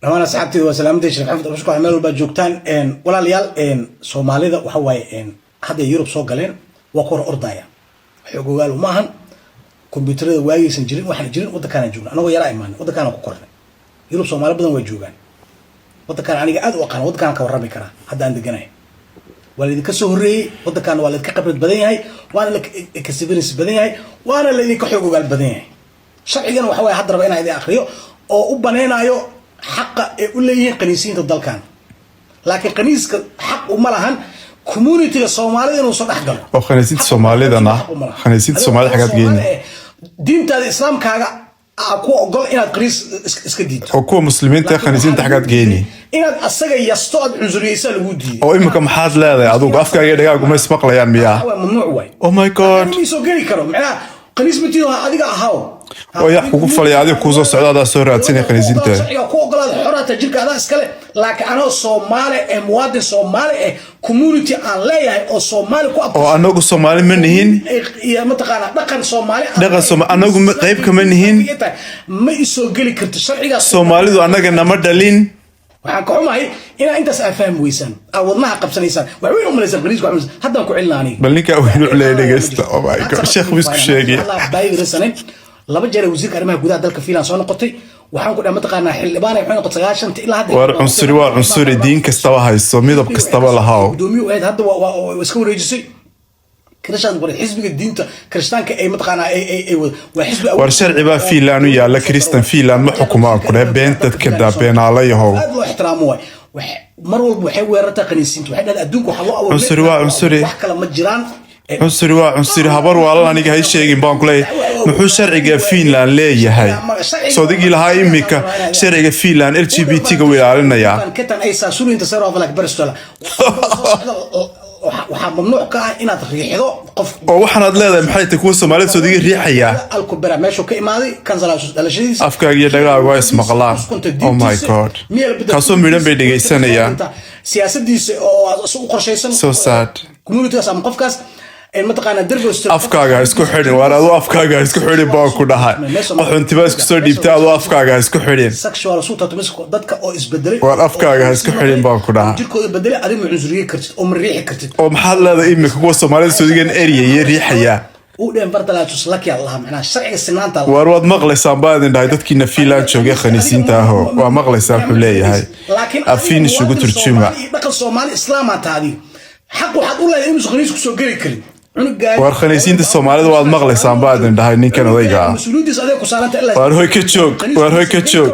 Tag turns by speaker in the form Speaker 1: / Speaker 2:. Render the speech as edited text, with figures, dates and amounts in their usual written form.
Speaker 1: Dhammaan asxaabteyda waa salaamantay. Sharif Xamed Abshko, meel walbaa joogtaan. Walaalayaal, Soomaalida waxa waaye hadday Yurub soo galeen waa ku hor ordaya. Xoog ogaal uma ahan kombiyuutarada waagaysan jirin, waxaan jirin. Waddankaanaan joogna, anagoo yaraa imaanay, waddankaanaan ku kornay. Yurub Soomaali badan waa joogaan. Waddankaan aniga aad u aqaan, waddankaan ka warrami karaa. Hadda aan deganahay waa laydinka soo horreeyey. Waddankaana waa laydinka khibrad badan yahay, waana la experience badan yahay, waana laydinka xoog ogaal badan yahay. Sharcigana waxa waye hadda raba inaan idin akriyo oo u banaynayo xaqa ay u leeyihiin qaniisiinta dalkan, laakiin qaniiska xaq uma lahan communityga Soomaalida inuu soo dhex galo.
Speaker 2: Oo khaniisiinta Soomaalidana, khaniisiinta Soomaalida xagaad geyni?
Speaker 1: Diintaada Islaamkaaga aa ku ogol inaad qaniis iska diidto.
Speaker 2: Oo kuwa muslimiinta ee khaniisiinta xagaad geyni?
Speaker 1: Inaad asaga yasto, aad cunsuriyeysaa lagu diiday.
Speaker 2: Oo imika maxaad leedahay adugu? Afkaaga iyo dhagaagu ma ismaqlayaan miyaa?
Speaker 1: Waa mamnuuc waay.
Speaker 2: Oh my God.
Speaker 1: Ma soo geli karo, macnaha qaniis matido, adiga ahaw.
Speaker 2: Oo yax kugu falaya adiga kuusoo socda, adaa soo raadsanaya khaniisiinta.
Speaker 1: Sharciga ku ogolaada, xoraata jirka adaa iskale, laakiin anoo Soomaali eh, muwaadin Soomaali eh, community aan leeyahay oo Soomaali ku
Speaker 2: Oo anagu Soomaali ma nihin?
Speaker 1: Iyo mataqaanaa dhaqan Soomaali aan
Speaker 2: Dhaqan anagu qayb kama nihin.
Speaker 1: Ma isoo geli karto sharcigaas.
Speaker 2: Soomaalidu annaga nama dhalin.
Speaker 1: Waxaan ka xumahay inaa intaas aa fahmi weysaan, aa wadnaha qabsanaysaan, wax weyn u malaysaan qaniiska wax malaysaan. Haddaan ku celinaa aniga.
Speaker 2: Bal ninkaa weynu culeya, dhegeysta. Oh my God, sheekh buu isku sheegay.
Speaker 1: Laba jeer ay wasiirka arrimaha gudaha dalka Finland soo noqotay. Waxaan ku dhahay mataqaanaa xildhibaan waxay noqotay 90-ta ilaa hadda.
Speaker 2: Waar cunsuri waa cunsuri, diin kastaba hayso, midab kastaba lahaw.
Speaker 1: Gudoomiye u ahayd, hadda waa iska wareejisay. Kirishtaan qoray, xisbiga diinta kirishtaanka ay mataqaanaa ay waa xisbi.
Speaker 2: War sharci baa Finland u yaalla, Kristan Finland ma xukumaan ku dheh. Beentad ka daa, beenaala yahow.
Speaker 1: Aad loo ixtiraamo waay. Mar walba waxay weerartaa qaniisiinta. Waxay dhahdaa adduunka waxaa loo abuuray
Speaker 2: Cunsuri waa cunsuri.
Speaker 1: wax kale ma jiraan.
Speaker 2: Cunsuri waa cunsuri. Habar waalan aniga hay sheegin baan ku leeyahay. Muxuu sharciga Finland leeyahay? Soodigii lahaa imika sharciga Finland LGBT-ga u ilaalinayaa.
Speaker 1: Ketan ay saasulinta serovalak berstola, waxaa mamnuuc ka ah inaad riixdo qof.
Speaker 2: Oo waxaanaad leedahay maxay tahay? Kuwa Soomaalida soodiga riixayaa.
Speaker 1: Alkubera meeshuu ka imaaday, kansalaasus dhalashadiisa.
Speaker 2: Afkaaga iyo dhagaagu waa ismaqlaan. Oh my God, kaasoo midhan bay dhegaysanayaan.
Speaker 1: Siyaasadiisa oo u qorshaysan
Speaker 2: So sad.
Speaker 1: communitygaas ama qofkaas mataqaanaa derbost.
Speaker 2: Afkaaga ha isku xidhin. Waar aduu afkaaga ha isku xidhin baan ku dhahay. Qaxoontiba isku soo dhiibtay, aduu afkaaga ha isku xidhin.
Speaker 1: Sexual suutatumisko dadka oo isbedelay.
Speaker 2: Waar afkaaga ha isku xidhin baan ku dhahay.
Speaker 1: Jirkooda bedelay, adiga ma cunsuriye kartid oo ma riixi kartid.
Speaker 2: Oo maxaad leedahay imika? Kuwa Soomaalida soodigan eryaye riixayaa.
Speaker 1: U dheen bardalaatus laki lahaa, macnaha sharciga sinaanta.
Speaker 2: Waar waad maqlaysaan baa idin dhahay, dadkiina Finland joogay khaniisiinta aho, waa maqlaysaan wuxuu leeyahay.
Speaker 1: Laakiin
Speaker 2: Af Finnish ugu turjuma.
Speaker 1: dhaqan Soomaali Islaamaa taadi, xaq waxaad u leedahay inuusan khaniis kusoo geli karin.
Speaker 2: Waar khaniisiinta Soomaalida waad maqlaysaan baa idin dhahay ninkan odayga ah.
Speaker 1: Mas-uuliyaddiisa adeeg ku saaranta ilaa
Speaker 2: Waar hoy ka joog, waar hoy ka joog.